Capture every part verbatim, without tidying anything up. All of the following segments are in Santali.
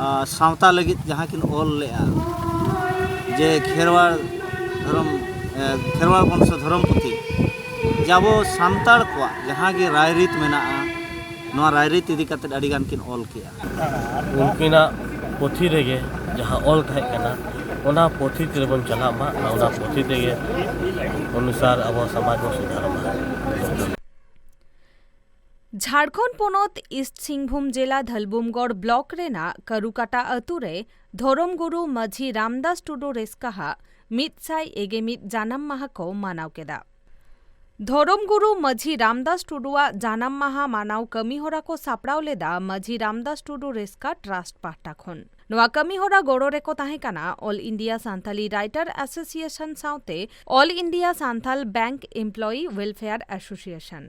ᱟᱨ ᱥᱟᱶᱛᱟ ᱞᱟᱹᱜᱤᱫ ᱡᱟᱦᱟᱸ ᱠᱤᱱ ᱚᱞ ᱞᱮᱫᱼᱟ, ᱡᱮ ᱠᱷᱮᱨᱣᱟᱲ ᱫᱷᱚᱨᱚᱢ, ᱮ, ᱠᱷᱮᱨᱣᱟᱲ ᱵᱚᱝᱥᱚ ᱫᱷᱚᱨᱚᱢ ᱯᱩᱛᱷᱤ, ᱡᱮ ᱟᱵᱚ ᱥᱟᱱᱛᱟᱲ ᱠᱚᱣᱟᱜ ᱡᱟᱦᱟᱸ ᱜᱮ ᱨᱟᱭᱨᱤᱛ ᱢᱮᱱᱟᱜᱼᱟ, ᱱᱚᱣᱟ ᱨᱟᱭᱨᱤᱛ ᱤᱫᱤ ᱠᱟᱛᱮᱫ ᱟᱹᱰᱤ ᱜᱟᱱ ᱠᱤᱱ ᱚᱞ ᱠᱮᱜᱼᱟ᱾ ᱩᱱᱠᱤᱱᱟᱜ ᱯᱩᱛᱷᱤ ᱨᱮᱜᱮ ᱡᱟᱦᱟᱸ ᱚᱞ ᱛᱟᱦᱮᱸ ᱠᱟᱱᱟ, ᱚᱱᱟ ᱯᱩᱛᱷᱤ ᱛᱮᱵᱚᱱ ᱪᱟᱞᱟᱜ ᱢᱟ, ᱚᱱᱟ ᱯᱩᱛᱷᱤ ᱛᱮᱜᱮ ᱚᱱᱩᱥᱟᱨ ᱟᱵᱚ ᱥᱚᱢᱟᱡᱽ ᱵᱚᱱ ᱥᱩᱫᱷᱟᱨ ᱢᱟ᱾ ᱡᱷᱟᱲᱠᱷᱚᱸᱰ ᱯᱚᱱᱚᱛ ᱤᱥᱴ ᱥᱤᱝᱵᱷᱩᱢ ᱡᱮᱞᱟ ᱫᱷᱟᱞᱵᱩᱢᱜᱚᱲ ᱵᱞᱚᱠ ᱨᱮᱱᱟᱜ ᱠᱟᱹᱨᱩᱠᱟᱴᱟ ᱟᱹᱛᱩ ᱨᱮ ᱫᱷᱚᱨᱚᱢ ᱜᱩᱨᱩ ᱢᱟᱹᱡᱷᱤ ᱨᱟᱢᱫᱟᱥ ᱴᱩᱰᱩ ᱨᱮᱥᱠᱟᱦᱟᱜ ᱢᱤᱫ ᱥᱟᱭ ᱮᱜᱮ ᱢᱤᱫ ᱡᱟᱱᱟᱢ ᱢᱟᱦᱟ ᱠᱚ ᱢᱟᱱᱟᱣ ᱠᱮᱫᱟ᱾ ᱫᱷᱚᱨᱚᱢ ᱜᱩᱨᱩ ᱢᱟᱹᱡᱷᱤ ᱨᱟᱢᱫᱟᱥ ᱴᱩᱰᱩᱣᱟᱜ ᱡᱟᱱᱟᱢ ᱢᱟᱦᱟ ᱢᱟᱱᱟᱣ ᱠᱟᱹᱢᱤ ᱦᱚᱨᱟ ᱠᱚ ᱥᱟᱯᱲᱟᱣ ᱞᱮᱫᱟ ᱢᱟᱹᱡᱷᱤ ᱨᱟᱢᱫᱟᱥ ᱴᱩᱰᱩ ᱨᱮᱥᱠᱟ ᱴᱨᱟᱥᱴ ᱯᱟᱦᱴᱟ ᱠᱷᱚᱱ᱾ ᱱᱚᱣᱟ ᱠᱟᱹᱢᱤ ᱦᱚᱨᱟ ᱜᱚᱲᱚ ᱨᱮᱠᱚ ᱛᱟᱦᱮᱸ ᱠᱟᱱᱟ All India Santali Writer Association ᱥᱟᱶᱛᱮ All India Santhal Bank Employee Welfare Association᱾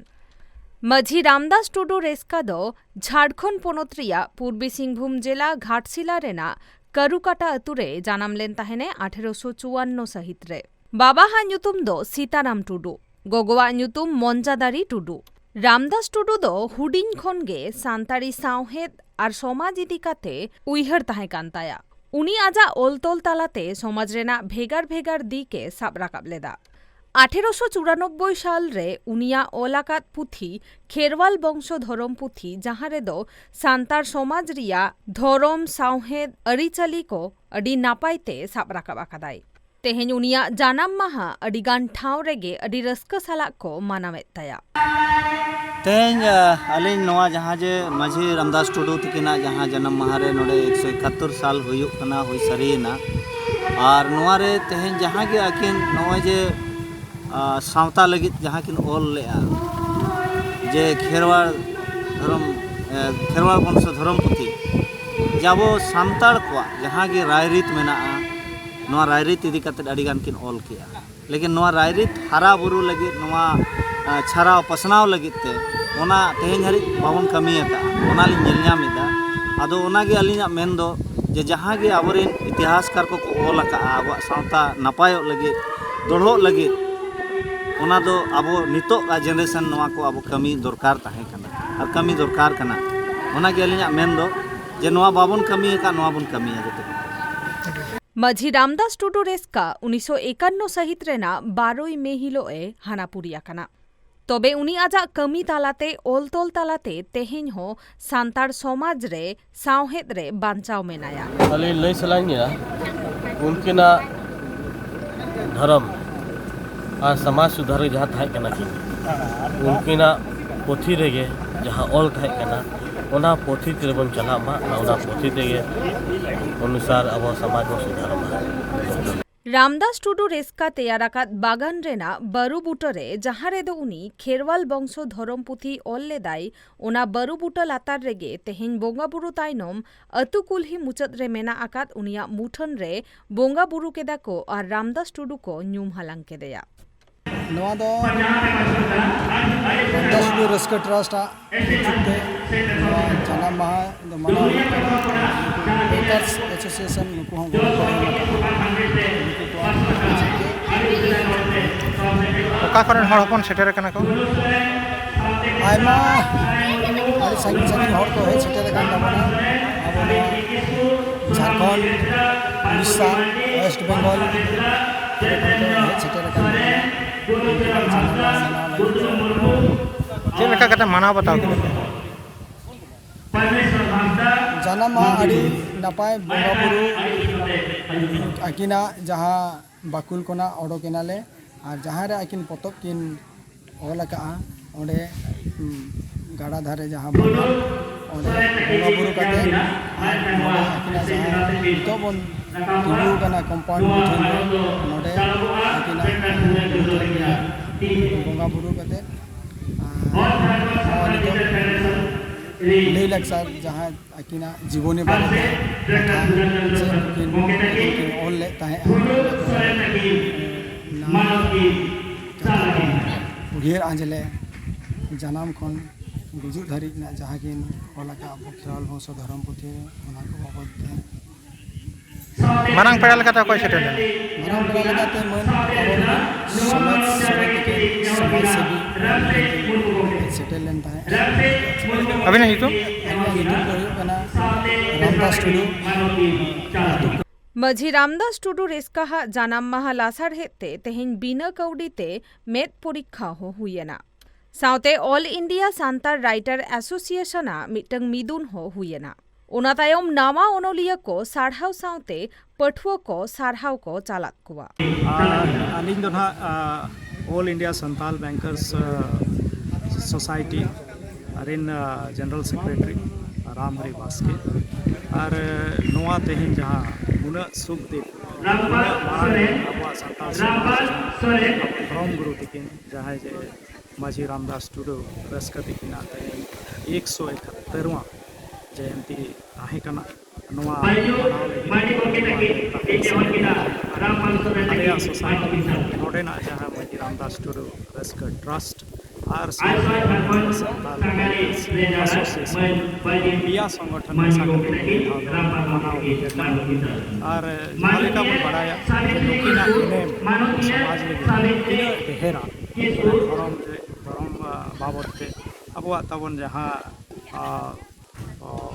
ᱢᱟᱹᱡᱷᱤ ᱨᱟᱢᱫᱟᱥ ᱴᱩᱰᱩ ᱨᱮᱥᱠᱟ ᱫᱚ ᱡᱷᱟᱲᱠᱷᱚᱸᱰ ᱯᱚᱱᱚᱛ ᱨᱮᱭᱟᱜ ᱯᱩᱨᱵᱤ ᱥᱤᱝᱵᱷᱩᱢ ᱡᱮᱞᱟ ᱜᱷᱟᱴᱥᱤᱞᱟ ᱨᱮᱱᱟᱜ ᱠᱟᱹᱨᱩᱠᱟᱴᱟ ᱟᱹᱛᱩ ᱨᱮ ᱡᱟᱱᱟᱢ ᱞᱮᱱ ᱛᱟᱦᱮᱱᱮ ᱟᱴᱷᱮᱨᱚᱥᱚ ᱪᱩᱣᱟᱱᱱᱚ ᱥᱟᱹᱦᱤᱛ ᱨᱮ᱾ ᱵᱟᱵᱟᱦᱟᱜ ᱧᱩᱛᱩᱢ ᱫᱚ ᱥᱤᱛᱟᱨᱟᱢ ᱴᱩᱰᱩ, ᱜᱚᱜᱚᱣᱟᱜ ᱧᱩᱛᱩᱢ ᱢᱚᱧᱡᱟᱫᱟᱨᱤ ᱴᱩᱰᱩ᱾ ᱨᱟᱢᱫᱟᱥ ᱴᱩᱰᱩ ᱫᱚ ᱦᱩᱰᱤᱧ ᱠᱷᱚᱱ ᱜᱮ ᱥᱟᱱᱛᱟᱲᱤ ᱥᱟᱶᱦᱮᱫ ᱟᱨ ᱥᱚᱢᱟᱡᱽ ᱤᱫᱤ ᱠᱟᱛᱮ ᱩᱭᱦᱟᱹᱨ ᱛᱟᱦᱮᱸ ᱠᱟᱱ ᱛᱟᱭᱟ᱾ ᱩᱱᱤ ᱟᱡᱟᱜ ᱚᱞ ᱛᱚᱞ ᱛᱟᱞᱟᱛᱮ ᱥᱚᱢᱟᱡᱽ ᱨᱮᱱᱟᱜ ᱵᱷᱮᱜᱟᱨ ᱵᱷᱮᱜᱟᱨ ᱫᱤᱠ ᱮ ᱥᱟᱵ ᱨᱟᱠᱟᱵ ᱞᱮᱫᱟ᱾ ᱟᱴᱷᱮᱨᱚᱥᱚ ᱪᱩᱨᱟᱱᱚᱵᱵᱳᱭ ᱥᱟᱞ ᱨᱮ ᱩᱱᱤᱭᱟᱜ ᱚᱞ ᱟᱠᱟᱫ ᱯᱩᱛᱷᱤ ᱠᱷᱮᱨᱣᱟᱞ ᱵᱚᱝᱥᱚ ᱫᱷᱚᱨᱚᱢ ᱯᱩᱛᱷᱤ, ᱡᱟᱦᱟᱸ ᱨᱮᱫᱚ ᱥᱟᱱᱛᱟᱲ ᱥᱚᱢᱟᱡᱽ ᱨᱮᱭᱟᱜ ᱫᱷᱚᱨᱚᱢ, ᱥᱟᱶᱦᱮᱫ, ᱟᱹᱨᱤᱪᱟᱹᱞᱤ ᱠᱚ ᱟᱹᱰᱤ ᱱᱟᱯᱟᱭ ᱛᱮ ᱥᱟᱵ ᱨᱟᱠᱟᱵ ᱟᱠᱟᱫᱟᱭ᱾ ᱛᱮᱦᱮᱧ ᱩᱱᱤᱭᱟᱜ ᱡᱟᱱᱟᱢ ᱢᱟᱦᱟ ᱟᱹᱰᱤ ᱜᱟᱱ ᱴᱷᱟᱶ ᱨᱮᱜᱮ ᱟᱹᱰᱤ ᱨᱟᱹᱥᱠᱟᱹ ᱥᱟᱞᱟᱜ ᱠᱚ ᱢᱟᱱᱟᱣᱮᱫ ᱛᱟᱭᱟ᱾ ᱛᱮᱦᱮᱧ, ᱟ, ᱟᱹᱞᱤᱧ ᱱᱚᱣᱟ ᱡᱟᱦᱟᱸ ᱡᱮ ᱢᱟᱹᱡᱷᱤ ᱨᱟᱢᱫᱟᱥ ᱴᱩᱰᱩ ᱛᱟᱹᱠᱤᱱᱟᱜ ᱡᱟᱦᱟᱸ ᱡᱟᱱᱟᱢ ᱢᱟᱦᱟ ᱨᱮ ᱱᱚᱰᱮ ᱮᱠᱥᱚ ᱮᱠᱟᱛᱛᱳᱨ ᱥᱟᱞ ᱦᱩᱭᱩᱜ ᱠᱟᱱᱟ, ᱦᱩᱭ ᱥᱟᱹᱨᱤᱭᱮᱱᱟ, ᱟᱨ ᱱᱚᱣᱟ ᱨᱮ ᱛᱮᱦᱮᱧ ᱡᱟᱦᱟᱸ ᱜᱮ ᱟᱹᱠᱤᱱ ᱱᱚᱜᱼᱚᱭ ᱡᱮ, ᱟ, ᱥᱟᱶᱛᱟ ᱞᱟᱹᱜᱤᱫ ᱡᱟᱦᱟᱸ ᱠᱤᱱ ᱚᱞ ᱞᱮᱜᱼᱟ, ᱡᱮ ᱠᱷᱮᱨᱣᱟᱲ ᱫᱷᱚᱨᱚᱢ, ᱮ, ᱠᱷᱮᱨᱣᱟᱲ ᱵᱚᱝᱥᱚ ᱫᱷᱚᱨᱚᱢ ᱯᱩᱛᱷᱤ, ᱡᱮ ᱟᱵᱚ ᱥᱟᱱᱛᱟᱲ ᱠᱚᱣᱟᱜ ᱡᱟᱦᱟᱸ ᱜᱮ ᱨᱟᱭᱨᱤᱛ ᱢᱮᱱᱟᱜᱼᱟ, ᱱᱚᱣᱟ ᱨᱟᱭᱨᱤᱛ ᱤᱫᱤ ᱠᱟᱛᱮᱫ ᱟᱹᱰᱤ ᱜᱟᱱ ᱠᱤᱱ ᱚᱞ ᱠᱮᱜᱼᱟ᱾ ᱞᱮᱠᱤᱱ ᱱᱚᱣᱟ ᱨᱟᱭᱨᱤᱛ ᱦᱟᱨᱟ ᱵᱩᱨᱩ ᱞᱟᱹᱜᱤᱫ, ᱱᱚᱣᱟ, ᱟ, ᱪᱷᱟᱨᱟᱣ ᱯᱟᱥᱱᱟᱣ ᱞᱟᱹᱜᱤᱫ ᱛᱮ ᱚᱱᱟ ᱛᱮᱦᱮᱧ ᱦᱟᱹᱨᱤᱡ ᱵᱟᱵᱚᱱ ᱠᱟᱹᱢᱤ ᱟᱠᱟᱫᱼᱟ, ᱚᱱᱟ ᱞᱤᱧ ᱧᱮᱞ ᱧᱟᱢ ᱮᱫᱟ᱾ ᱟᱫᱚ ᱚᱱᱟᱜᱮ ᱟᱹᱞᱤᱧᱟᱜ ᱢᱮᱱ ᱫᱚ, ᱡᱮ ᱡᱟᱦᱟᱸ ᱜᱮ ᱟᱵᱚᱨᱮᱱ ᱤᱛᱤᱦᱟᱥᱠᱟᱨ ᱠᱚᱠᱚ ᱚᱞ ᱟᱠᱟᱫᱼᱟ ᱟᱵᱚᱣᱟᱜ ᱥᱟᱶᱛᱟ ᱱᱟᱯᱟᱭᱚᱜ ᱞᱟᱹᱜᱤᱫ, ᱫᱚᱲᱦᱚᱜ ᱞᱟᱹᱜᱤᱫ, ᱚᱱᱟ ᱫᱚ ᱟᱵᱚ ᱱᱤᱛᱚᱜ ᱟᱜ generation ᱱᱚᱣᱟ ᱠᱚ ᱟᱵᱚ ᱠᱟᱹᱢᱤ ᱫᱚᱨᱠᱟᱨ ᱛᱟᱦᱮᱸ ᱠᱟᱱᱟ ᱟᱨ ᱠᱟᱹᱢᱤ ᱫᱚᱨᱠᱟᱨ ᱠᱟᱱᱟ᱾ ᱚᱱᱟᱜᱮ ᱟᱹᱞᱤᱧᱟᱜ ᱢᱮᱱ ᱫᱚ᱾ ᱡᱮ ᱱᱚᱣᱟ ᱵᱟᱵᱚᱱ ᱠᱟᱹᱢᱤ ᱟᱠᱟᱫ, ᱱᱚᱣᱟ ᱵᱚᱱ ᱠᱟᱹᱢᱤᱭᱟ ᱡᱚᱛᱚ᱾ ᱢᱟᱹᱡᱷᱤ ᱨᱟᱢᱫᱟᱥ ᱴᱩᱰᱩ ᱨᱮᱥᱠᱟ ᱩᱱᱤᱥᱥᱚ ᱮᱠᱟᱱᱱᱚ ᱥᱟᱹᱦᱤᱛ ᱨᱮᱱᱟᱜ ᱵᱟᱨᱚᱭ ᱢᱮ ᱦᱤᱞᱚᱜ ᱮ ᱦᱟᱱᱟᱯᱩᱨᱤ ᱟᱠᱟᱱᱟ᱾ ᱛᱚᱵᱮ ᱩᱱᱤ ᱟᱡᱟᱜ ᱠᱟᱹᱢᱤ ᱛᱟᱞᱟᱛᱮ, ᱚᱞ ᱛᱚᱞ ᱛᱟᱞᱟᱛᱮ ᱛᱮᱦᱮᱧ ᱦᱚᱸ ᱥᱟᱱᱛᱟᱲ ᱥᱚᱢᱟᱡᱽ ᱨᱮ, ᱥᱟᱶᱦᱮᱫ ᱨᱮ ᱵᱟᱧᱪᱟᱣ ᱢᱮᱱᱟᱭᱟ᱾ ᱟᱹᱞᱤᱧ ᱞᱟᱹᱭ ᱥᱟᱱᱟᱧ ᱜᱮᱭᱟ, ᱩᱱᱠᱤᱱᱟᱜ ᱫᱷᱚᱨᱚᱢ ᱟᱨ ᱥᱚᱢᱟᱡᱽ ᱥᱩᱫᱷᱟᱹᱨ ᱡᱟᱦᱟᱸ ᱛᱟᱦᱮᱸ ᱠᱟᱱᱟ ᱠᱤᱱ, ᱩᱱᱠᱤᱱᱟᱜ ᱯᱩᱛᱷᱤ ᱨᱮᱜᱮ ᱡᱟᱦᱟᱸ ᱚᱞ ᱛᱟᱦᱮᱸ ᱠᱟᱱᱟ, ᱚᱱᱟ ᱯᱩᱛᱷᱤ ᱛᱮᱵᱚᱱ ᱪᱟᱞᱟᱜ ᱢᱟ, ᱚᱱᱟ ᱯᱩᱛᱷᱤ ᱛᱮᱜᱮ ᱚᱱᱩᱥᱟᱨ ᱟᱵᱚ ᱥᱚᱢᱟᱡᱽ ᱵᱚᱱ ᱥᱩᱫᱷᱟᱹᱨ ᱢᱟ᱾ ᱨᱟᱢᱫᱟᱥ ᱴᱩᱰᱩ ᱨᱮᱥᱠᱟ ᱛᱮᱭᱟᱨ ᱟᱠᱟᱫ ᱵᱟᱜᱟᱱ ᱨᱮᱱᱟᱜ ᱵᱟᱹᱨᱩ ᱵᱩᱴᱟᱹ ᱨᱮ, ᱡᱟᱦᱟᱸ ᱨᱮᱫᱚ ᱩᱱᱤ ᱠᱷᱮᱨᱣᱟᱞ ᱵᱚᱝᱥᱚ ᱫᱷᱚᱨᱚᱢ ᱯᱩᱛᱷᱤ ᱚᱞ ᱞᱮᱫᱟᱭ, ᱚᱱᱟ ᱵᱟᱹᱨᱩ ᱵᱩᱴᱟᱹ ᱞᱟᱛᱟᱨ ᱨᱮᱜᱮ ᱛᱮᱦᱮᱧ ᱵᱚᱸᱜᱟ ᱵᱩᱨᱩ ᱛᱟᱭᱱᱚᱢ ᱟᱹᱛᱩ ᱠᱩᱞᱦᱤ ᱢᱩᱪᱟᱹᱫ ᱨᱮ ᱢᱮᱱᱟᱜ ᱟᱠᱟᱫ ᱩᱱᱤᱭᱟᱜ ᱢᱩᱴᱷᱟᱹᱱ ᱨᱮ ᱵᱚᱸᱜᱟ ᱵᱩᱨᱩ ᱠᱮᱫᱟ ᱠᱚ ᱟᱨ ᱨᱟᱢᱫᱟᱥ ᱴᱩᱰᱩ ᱠᱚ ᱧᱩᱢ ᱦᱟᱞᱟᱝ ᱠᱮᱫᱮᱭᱟ᱾ ᱱᱚᱣᱟ ᱫᱚ ᱨᱟᱢᱫᱟᱥ ᱴᱩᱰᱩ ᱨᱟᱹᱥᱠᱟᱹ ᱴᱨᱟᱥᱴ ᱟᱜ ᱧᱩᱛᱩᱢ ᱛᱮ ᱱᱚᱣᱟ ᱡᱟᱱᱟᱢ ᱢᱟᱦᱟ ᱫᱚ ᱢᱟᱱᱟᱣ ᱦᱩᱭᱩᱜ ᱠᱟᱱᱟ᱾ ᱵᱮᱠᱟᱨᱥ ᱮᱥᱳᱥᱤᱭᱮᱥᱚᱱ ᱱᱩᱠᱩ ᱦᱚᱸ ᱜᱚᱲᱚ ᱠᱚ ᱮᱢ ᱟᱠᱟᱫᱟ᱾ ᱱᱩᱠᱩ ᱠᱚᱣᱟᱜ ᱚᱠᱟ ᱠᱚᱨᱮᱱ ᱦᱚᱲ ᱦᱚᱯᱚᱱ ᱥᱮᱴᱮᱨ ᱟᱠᱟᱱᱟ ᱠᱚ? ᱟᱭᱢᱟ, ᱟᱹᱰᱤ ᱥᱟᱺᱜᱤᱧ ᱥᱟᱺᱜᱤᱧ ᱦᱚᱲ ᱠᱚ ᱦᱮᱡ ᱥᱮᱴᱮᱨ ᱟᱠᱟᱱ ᱛᱟᱵᱚᱱᱟ᱾ ᱟᱵᱚ ᱱᱚᱣᱟ ᱡᱷᱟᱲᱠᱷᱚᱸᱰ, ᱩᱲᱤᱥᱥᱟ, ᱳᱭᱮᱥᱴ ᱵᱮᱝᱜᱚᱞ ᱠᱷᱚᱱ ᱠᱚ ᱦᱮᱡ ᱥᱮᱴᱮᱨ ᱟᱠᱟᱱ ᱛᱟᱵᱚᱱᱟ᱾ ᱩᱱᱠᱩᱣᱟᱜ ᱡᱟᱱᱟᱢ ᱢᱟᱦᱟ ᱢᱟᱱᱟᱣ ᱞᱟᱹᱜᱤᱫ᱾ ᱪᱮᱫ ᱞᱮᱠᱟ ᱠᱟᱛᱮ ᱢᱟᱱᱟᱣ ᱵᱟᱛᱟᱣ ᱠᱮᱫᱟ ᱯᱮ? ᱡᱟᱱᱟᱢ ᱢᱟᱦᱟ ᱟᱹᱰᱤ ᱱᱟᱯᱟᱭ, ᱵᱚᱸᱜᱟ ᱵᱩᱨᱩ ᱟᱹᱠᱤᱱᱟᱜ ᱡᱟᱦᱟᱸ ᱵᱟᱠᱩᱞ ᱠᱷᱚᱱᱟᱜ ᱚᱰᱚᱠ ᱮᱱᱟᱞᱮ, ᱟᱨ ᱡᱟᱦᱟᱸ ᱨᱮ ᱟᱹᱠᱤᱱ ᱯᱚᱛᱚᱵ ᱠᱤᱱ ᱚᱞ ᱟᱠᱟᱫᱼᱟ, ᱚᱸᱰᱮ, ᱩᱸ, ᱜᱟᱰᱟ ᱫᱷᱟᱨᱮ ᱡᱟᱦᱟᱸ ᱵᱟᱜᱟᱱ, ᱚᱸᱰᱮ ᱵᱚᱸᱜᱟ ᱵᱩᱨᱩ ᱠᱟᱛᱮ, ᱟᱨ ᱱᱚᱰᱮ ᱟᱹᱠᱤᱱᱟᱜ ᱡᱟᱦᱟᱸ ᱱᱤᱛᱚᱜ ᱵᱚᱱ ᱛᱤᱸᱜᱩ ᱟᱠᱟᱱᱟ ᱠᱚᱢᱯᱟᱣᱩᱱᱰ ᱢᱩᱴᱷᱟᱹᱱ ᱨᱮ, ᱱᱚᱰᱮ ᱟᱹᱠᱤᱱᱟᱜ ᱢᱩᱴᱷᱟᱹᱱ ᱨᱮ ᱵᱚᱸᱜᱟ ᱵᱩᱨᱩ ᱠᱟᱛᱮ, ᱟᱨ ᱱᱚᱣᱟ ᱱᱤᱛᱚᱜ ᱞᱟᱹᱭ ᱞᱟᱠᱪᱟᱨ ᱡᱟᱦᱟᱸ ᱟᱹᱠᱤᱱᱟᱜ ᱡᱤᱵᱚᱱᱤ ᱵᱟᱨᱮᱛᱮ ᱠᱟᱛᱷᱟ ᱥᱮ ᱩᱱᱠᱤᱱ ᱠᱤᱱ ᱚᱞ ᱞᱮᱫ ᱛᱟᱦᱮᱸᱫ, ᱚᱱᱟ ᱠᱟᱛᱷᱟ ᱠᱚ ᱩᱭᱦᱟᱹᱨ ᱟᱸᱡᱽᱞᱮ, ᱡᱟᱱᱟᱢ ᱠᱷᱚᱱ ᱜᱩᱡᱩᱜ ᱫᱷᱟᱹᱨᱤᱡ ᱨᱮᱱᱟᱜ ᱡᱟᱦᱟᱸ ᱠᱤᱱ ᱚᱞ ᱟᱠᱟᱫ ᱟᱵᱚ ᱠᱷᱮᱨᱣᱟᱞ ᱵᱚᱝᱥᱚ ᱫᱷᱚᱨᱚᱢ ᱯᱩᱛᱷᱤ ᱨᱮ, ᱚᱱᱟ ᱠᱚ ᱵᱟᱵᱚᱫ ᱛᱮ᱾ ᱢᱟᱨᱟᱝ ᱯᱮᱲᱟ ᱞᱮᱠᱟᱛᱮ ᱚᱠᱚᱭ ᱥᱮᱴᱮᱨ ᱞᱮᱱᱟ? ᱢᱟᱨᱟᱝ ᱯᱮᱲᱟ ᱞᱮᱠᱟᱛᱮ ᱢᱟᱹᱱ ᱟᱵᱚᱨᱮᱱ ᱥᱚᱢᱟᱡᱽ ᱥᱮᱵᱟ ᱛᱷᱮᱠᱮ ᱥᱚᱢᱟᱡᱽ ᱥᱮᱵᱤ ᱥᱮᱴᱮᱨ ᱞᱮᱱ ᱛᱟᱦᱮᱸᱫ᱾ ᱟᱹᱵᱤᱱᱟᱜ ᱧᱩᱛᱩᱢ? ᱟᱹᱞᱤᱧᱟᱜ ᱧᱩᱛᱩᱢ ᱫᱚ ᱦᱩᱭᱩᱜ ᱠᱟᱱᱟ ᱨᱟᱢᱫᱟᱥ ᱴᱩᱰᱩ᱾ ᱢᱟᱹᱡᱷᱤ ᱨᱟᱢᱫᱟᱥ ᱴᱩᱰᱩ ᱨᱮᱥᱠᱟᱦᱟᱜ ᱡᱟᱱᱟᱢ ᱢᱟᱦᱟ ᱞᱟᱥᱟᱲᱦᱮᱫ ᱛᱮ ᱛᱮᱦᱮᱧ ᱵᱤᱱᱟᱹ ᱠᱟᱹᱣᱰᱤ ᱛᱮ ᱢᱮᱫ ᱯᱚᱨᱤᱠᱠᱷᱟ ᱦᱚᱸ ᱦᱩᱭᱮᱱᱟ᱾ ᱥᱟᱶᱛᱮ all India Santal writer association ᱟᱜ ᱢᱤᱫᱴᱟᱝ ᱢᱤᱫᱩᱱ ᱦᱚᱸ ᱦᱩᱭᱮᱱᱟ᱾ ᱚᱱᱟ ᱛᱟᱭᱚᱢ ᱱᱟᱣᱟ ᱚᱱᱚᱞᱤᱭᱟᱹ ᱠᱚ ᱥᱟᱨᱦᱟᱣ ᱥᱟᱶᱛᱮ ᱯᱟᱹᱴᱷᱩᱣᱟᱹ ᱠᱚ ᱥᱟᱨᱦᱟᱣ ᱠᱚ ᱪᱟᱞᱟᱫ ᱠᱚᱣᱟ᱾ ᱟᱨ ᱟᱹᱞᱤᱧ ᱫᱚ ᱱᱟᱦᱟᱜ, ᱟ, ᱚᱞ ᱤᱱᱰᱤᱭᱟ ᱥᱟᱱᱛᱟᱞ ᱵᱮᱝᱠᱟᱨᱥ, ᱟ, ᱥᱳᱥᱟᱭᱴᱤ ᱨᱮᱱ, ᱟ, ᱡᱮᱱᱟᱨᱟᱞ ᱥᱮᱠᱨᱮᱴᱟᱨᱤ ᱨᱟᱢᱦᱚᱨᱤ ᱵᱟᱥᱠᱮ᱾ ᱟᱨ, ᱟ, ᱱᱚᱣᱟ ᱛᱮᱦᱮᱧ ᱡᱟᱦᱟᱸ ᱩᱱᱟᱹᱜ ᱥᱩᱠ ᱫᱤᱱ, ᱩᱱᱟᱹᱜ ᱢᱟᱨᱟᱝ ᱟᱵᱚᱣᱟᱜ ᱥᱟᱱᱛᱟᱲ ᱥᱚᱢᱟᱡᱽ, ᱟᱵᱚ ᱫᱷᱚᱨᱚᱢ ᱜᱩᱨᱩ ᱛᱤᱠᱤᱱ ᱡᱟᱦᱟᱸᱭ ᱡᱮ ᱢᱟᱹᱡᱷᱤ ᱨᱟᱢᱫᱟᱥ ᱴᱩᱰᱩ ᱨᱟᱹᱥᱠᱟᱹ ᱛᱤᱠᱤᱱᱟᱜ ᱛᱮᱦᱮᱧ ᱮᱠᱥᱚ ᱮᱠᱟᱛᱛᱳᱨ ᱡᱚᱭᱚᱱᱛᱤ ᱛᱟᱦᱮᱸ ᱠᱟᱱᱟ᱾ ᱱᱚᱣᱟ ᱢᱟᱱᱟᱣ ᱞᱟᱹᱜᱤᱫ ᱟᱞᱮᱭᱟᱜ ᱥᱳᱥᱟᱭᱴᱤ, ᱱᱚᱰᱮᱱᱟᱜ ᱡᱟᱦᱟᱸ ᱢᱟᱹᱡᱷᱤ ᱨᱟᱢᱫᱟᱥ ᱴᱩᱰᱩ ᱨᱟᱹᱥᱠᱟᱹ ᱴᱨᱟᱥᱴ ᱟᱨ ᱥᱟᱱᱛᱟᱞ ᱮᱥᱳᱥᱤᱭᱮᱥᱚᱱ, ᱯᱮᱭᱟ ᱥᱚᱝᱜᱚᱴᱷᱚᱱ ᱢᱮᱥᱟ ᱠᱟᱛᱮ ᱢᱤᱫ ᱫᱷᱟᱣ ᱫᱚ ᱢᱟᱱᱟᱣ ᱦᱩᱭ ᱟᱠᱟᱱᱟ᱾ ᱟᱨ ᱡᱟᱦᱟᱸ ᱞᱮᱠᱟ ᱵᱚᱱ ᱵᱟᱲᱟᱭᱟ ᱡᱮ ᱱᱩᱠᱤᱱᱟᱜ ᱮᱱᱮᱢ ᱥᱚᱢᱟᱡᱽ ᱞᱟᱹᱜᱤᱫ ᱛᱤᱱᱟᱹᱜ ᱰᱷᱮᱨᱟ, ᱫᱷᱚᱨᱚᱢ ᱨᱮ, ᱫᱷᱚᱨᱚᱢ, ᱟ, ᱵᱟᱵᱚᱫ ᱛᱮ ᱟᱵᱚᱣᱟᱜ ᱛᱟᱵᱚᱱ ᱡᱟᱦᱟᱸ, ᱟ, ᱚ,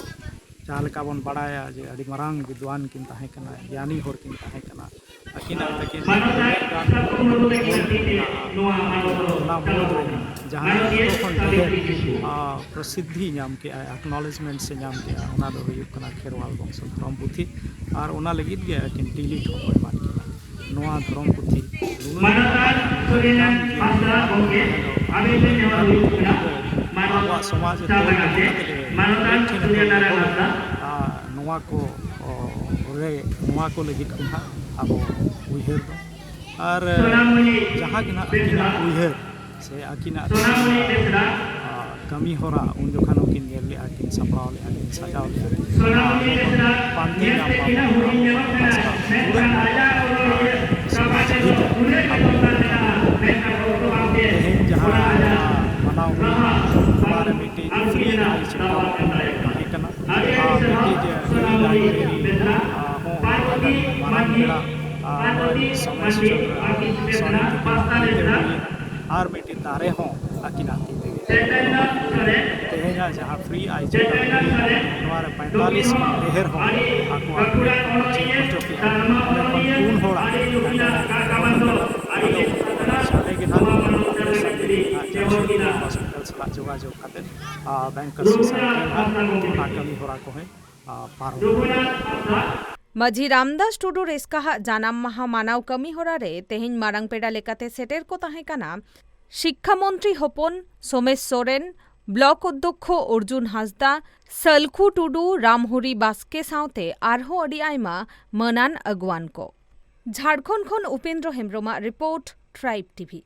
ᱡᱟᱦᱟᱸ ᱞᱮᱠᱟ ᱵᱚᱱ ᱵᱟᱲᱟᱭᱟ ᱡᱮ ᱟᱹᱰᱤ ᱢᱟᱨᱟᱝ ᱵᱤᱫᱽᱣᱟᱱ ᱠᱤᱱ ᱛᱟᱦᱮᱸ ᱠᱟᱱᱟ, ᱜᱮᱭᱟᱱᱤ ᱦᱚᱲ ᱠᱤᱱ ᱛᱟᱦᱮᱸ ᱠᱟᱱᱟ᱾ ᱟᱹᱠᱤᱱᱟᱜ ᱛᱟᱹᱠᱤᱱ ᱚᱱᱟ ᱢᱩᱫᱽ ᱨᱮ ᱡᱟᱦᱟᱸ ᱡᱚᱛᱚ ᱠᱷᱚᱱ ᱰᱷᱮᱨ, ᱟ, ᱯᱨᱚᱥᱤᱫᱷᱤ ᱧᱟᱢ ᱠᱮᱜᱼᱟ, ᱟᱠᱱᱚᱞᱮᱡᱽᱢᱮᱱᱴ ᱥᱮ ᱧᱟᱢ ᱠᱮᱜᱼᱟ, ᱚᱱᱟ ᱫᱚ ᱦᱩᱭᱩᱜ ᱠᱟᱱᱟ ᱠᱷᱮᱨᱣᱟᱞ ᱵᱚᱝᱥᱚ ᱫᱷᱚᱨᱚᱢ ᱯᱩᱛᱷᱤ᱾ ᱟᱨ ᱚᱱᱟ ᱞᱟᱹᱜᱤᱫ ᱜᱮ ᱟᱹᱠᱤᱱ ᱰᱤᱞᱤᱴ ᱦᱚᱸᱠᱚ ᱮᱢᱟᱫ ᱠᱤᱱᱟ᱾ ᱱᱚᱣᱟ ᱫᱷᱚᱨᱚᱢ ᱯᱩᱛᱷᱤ ᱱᱩᱱᱟᱹᱜ ᱢᱟᱱᱚᱛᱟᱱ ᱥᱩᱨᱤᱱᱟᱱ ᱢᱟᱨᱟᱝ ᱦᱟᱸᱥᱫᱟ ᱜᱚᱢᱠᱮ, ᱟᱵᱤᱱ ᱴᱷᱮᱱ ᱱᱮᱦᱚᱨ ᱦᱩᱭᱩᱜ ᱠᱟᱱᱟ, ᱢᱟᱱᱚᱛ ᱟᱵᱚᱣᱟᱜ ᱥᱚᱢᱟᱡᱽ ᱪᱟᱞ ᱛᱚᱞ ᱫᱚᱦᱚ ᱞᱟᱹᱜᱤᱫ ᱠᱟᱛᱮ ᱜᱮ ᱢᱟᱱᱚᱛᱟᱱ ᱢᱤᱫ ᱴᱷᱮᱱ ᱥᱩᱨᱤᱱᱟᱨᱟᱭᱚᱱ ᱦᱟᱸᱥᱫᱟ᱾ ᱟᱨ ᱱᱚᱣᱟ ᱠᱚ, ᱚ, ᱨᱮ, ᱱᱚᱣᱟ ᱠᱚ ᱞᱟᱹᱜᱤᱫ ᱜᱮ ᱦᱟᱸᱜ ᱟᱵᱚ ᱩᱭᱦᱟᱹᱨ ᱫᱚ᱾ ᱟᱨ ᱥᱳᱱᱟᱢᱩᱱᱤ ᱡᱟᱦᱟᱸ ᱜᱮ ᱦᱟᱸᱜ ᱵᱮᱥᱨᱟ᱾ ᱟᱹᱠᱤᱱᱟᱜ ᱩᱭᱦᱟᱹᱨ ᱥᱮ ᱟᱹᱠᱤᱱᱟᱜ, ᱥᱳᱱᱟᱢᱩᱱᱤ ᱵᱮᱥᱨᱟ᱾ ᱟ, ᱠᱟᱹᱢᱤ ᱦᱚᱨᱟ ᱩᱱ ᱡᱚᱠᱷᱚᱱ ᱦᱚᱸᱠᱤᱱ ᱧᱮᱞ ᱞᱮᱜᱼᱟ, ᱠᱤᱱ ᱥᱟᱯᱲᱟᱣ ᱞᱮᱜᱼᱟ, ᱠᱤᱱ ᱥᱟᱡᱟᱣ ᱞᱮᱜᱼᱟ᱾ ᱥᱳᱱᱟᱢᱩᱱᱤ ᱵᱮᱥᱨᱟ ᱯᱟᱱᱛᱮ ᱧᱮᱞ ᱧᱟᱢ ᱛᱮ ᱵᱟᱵᱚᱱ ᱛᱤᱱᱟᱹᱜ ᱦᱩᱰᱤᱧ ᱧᱮᱞᱚᱜ ᱠᱟᱱᱟ, ᱢᱮᱱᱠᱷᱟᱱ ᱢᱮᱫ ᱠᱷᱚᱱ ᱨᱟᱡᱟ ᱟᱨ ᱨᱚᱲ ᱨᱮ ᱥᱚᱢᱟᱡᱽ ᱥᱟᱢᱟᱡᱽ ᱦᱤᱛ ᱫᱚ ᱩᱱᱟᱹᱜ ᱜᱮ ᱟᱵᱚ ᱛᱚᱞ ᱢᱮᱱᱟᱜᱼᱟ, ᱢᱮᱱᱠᱷᱟᱱ ᱚᱠᱛᱚ ᱵᱟᱝᱛᱮ ᱛᱮᱦᱮᱧ ᱡᱟᱦᱟᱸ ᱨᱟᱡᱟ ᱢᱟᱱᱟᱣ ᱦᱩᱭ ᱮᱱᱟ, ᱚᱱᱟ ᱨᱮ ᱢᱤᱫᱴᱤᱡ ᱟᱨ free ᱦᱩᱭ ᱮᱱᱟ, library ᱪᱮ ᱫᱟᱣᱟ ᱠᱟᱱ ᱛᱟᱭᱟ᱾ ᱛᱟᱦᱮᱸ ᱠᱟᱱᱟ᱾ ᱟᱹᱰᱤ ᱟᱨ ᱥᱟᱨᱦᱟᱣ ᱢᱤᱫᱴᱤᱡ ᱥᱳᱱᱟᱢᱩᱱᱤ ᱞᱟᱭᱵᱨᱮᱨᱤ, ᱵᱮᱥᱨᱟ, ᱟᱨ ᱦᱚᱸ ᱯᱟᱨᱵᱚᱛᱤ ᱢᱟᱨᱟᱝ ᱢᱟᱹᱡᱷᱤ, ᱯᱮᱲᱟ, ᱟᱨ ᱯᱟᱨᱵᱚᱛᱤ ᱥᱚᱢᱟᱡᱽ ᱢᱟᱹᱡᱷᱤ, ᱥᱮᱵᱟ ᱟᱨ ᱠᱤᱥᱠᱩ ᱵᱮᱥᱨᱟ, ᱥᱚᱢᱤᱛᱤ ᱯᱟᱥᱛᱟ ᱛᱤ ᱛᱮ ᱵᱮᱥᱨᱟ᱾ ᱦᱩᱭ ᱮᱱᱟ᱾ ᱟᱨ ᱢᱤᱫᱴᱤᱡ ᱫᱟᱨᱮ ᱦᱚᱸ ᱟᱹᱠᱤᱱᱟᱜ ᱛᱤ ᱛᱮᱜᱮ᱾ ᱛᱮᱦᱮᱧ ᱡᱟᱦᱟᱸ ᱯᱷᱨᱤ ᱟᱭ ᱪᱮᱛᱟᱱ ᱱᱚᱣᱟ ᱨᱮ ᱯᱚᱸᱭᱛᱟᱞᱤᱥ ᱠᱷᱚᱱ ᱰᱷᱮᱨ ᱦᱚᱲ ᱟᱠᱚᱣᱟᱜ ᱪᱮᱫ ᱦᱚᱪᱚ ᱠᱮᱜᱼᱟ᱾ ᱚᱸᱰᱮ ᱠᱷᱚᱱ ᱯᱩᱱ ᱦᱚᱲᱟᱜ ᱟᱫᱚ ᱥᱟᱸᱜᱮ ᱜᱮ ᱱᱟᱦᱟᱜ ᱦᱚᱥᱯᱤᱴᱟᱞ ᱥᱟᱞᱟᱜ ᱡᱳᱜᱟᱡᱳᱜᱽ ᱠᱟᱛᱮ, ᱟ, ᱵᱮᱝᱠ ᱥᱚᱥᱟᱭᱴᱤ ᱱᱟᱦᱟᱜ ᱚᱱᱟ ᱠᱟᱹᱢᱤ ᱦᱚᱨᱟ ᱠᱚᱦᱚᱸ, ᱟ, ᱯᱟᱨᱚᱢ᱾ ᱢᱟᱹᱡᱷᱤ ᱨᱟᱢᱫᱟᱥ ᱴᱩᱰᱩ ᱨᱮᱥᱠᱟᱦᱟᱜ ᱡᱟᱱᱟᱢ ᱢᱟᱦᱟ ᱢᱟᱱᱟᱣ ᱠᱟᱹᱢᱤ ᱦᱚᱨᱟ ᱨᱮ ᱛᱮᱦᱮᱧ ᱢᱟᱨᱟᱝ ᱯᱮᱲᱟ ᱞᱮᱠᱟᱛᱮ ᱥᱮᱴᱮᱨ ᱠᱚ ᱛᱟᱦᱮᱸ ᱠᱟᱱᱟ ᱥᱤᱠᱠᱷᱟ ᱢᱚᱱᱛᱨᱤ ᱦᱚᱯᱚᱱ ᱥᱳᱢᱮᱥ ᱥᱚᱨᱮᱱ, ᱵᱞᱚᱠ ᱚᱫᱽᱫᱷᱚᱠᱷᱚ ᱚᱨᱡᱩᱱ ᱦᱟᱸᱥᱫᱟ, ᱥᱟᱞᱠᱷᱩ ᱴᱩᱰᱩ, ᱨᱟᱢᱦᱚᱨᱤ ᱵᱟᱥᱠᱮ ᱥᱟᱶᱛᱮ ᱟᱨᱦᱚᱸ ᱟᱹᱰᱤ ᱟᱭᱢᱟ ᱢᱟᱹᱱᱟᱱ ᱟᱹᱜᱩᱣᱟᱱ ᱠᱚ᱾ ᱡᱷᱟᱲᱠᱷᱚᱸᱰ ᱠᱷᱚᱱ ᱩᱯᱮᱱᱫᱨᱚ ᱦᱮᱢᱵᱨᱚᱢᱟᱜ ᱨᱤᱯᱳᱨᱴ, ᱴᱨᱟᱭᱤᱵᱽ ᱴᱤᱵᱷᱤ᱾